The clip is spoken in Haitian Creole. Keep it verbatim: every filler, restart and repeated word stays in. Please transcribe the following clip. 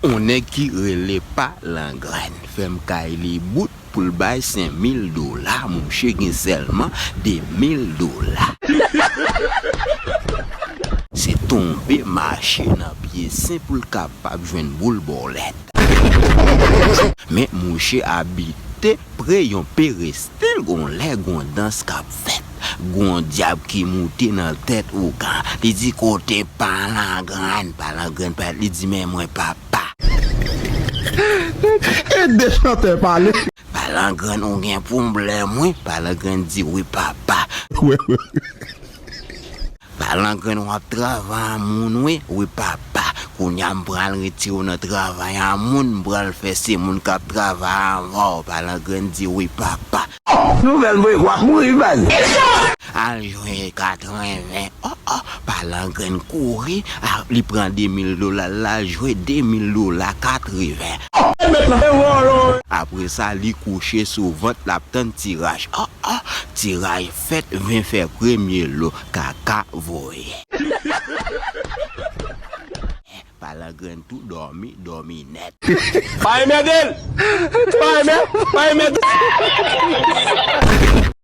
On nèg ki rele Palangrenn fè m kay li bout pou l bay senk mil dola, mouche gen sèlman de mil dola. Se tonbe mache nan pye sen pou l kapab jwenn boul bòlèt. Men mouche abite pre yon perestil, gon lè gon dans k ap fèt. Gon dyab ki moute nan tèt ougan. Li di, "Kote Palangrenn?" Palangrenn parèt, li di, "Men mwen, papa." Ede chantè pale. Palangrenn, ou gen pwoblèm, wi. Palangrenn di, "Wi, papa." Palangrenn, w ap travay a moun, wi. "Wi, papa." "Kounye a, m pral retire w nan travay a moun, m pral fè se moun k ap travay avè w." Palangrenn di, "Wi, papa." Nouvèl voye w ap mouri baz. Al jwe katreven. Oh, oh. Palangrenn kouri, a, li pran de mil dola, l al jwe de mil dola katreven. Apre sa, li kouche sou vant, l ap tann tiraj. Oh, oh. Tiraj fèt, ven fè premye lo, kaka voye. Palangrenn tou dòmi, dòmi nèt. Pa enmède l! Pa enmè, pa enmède!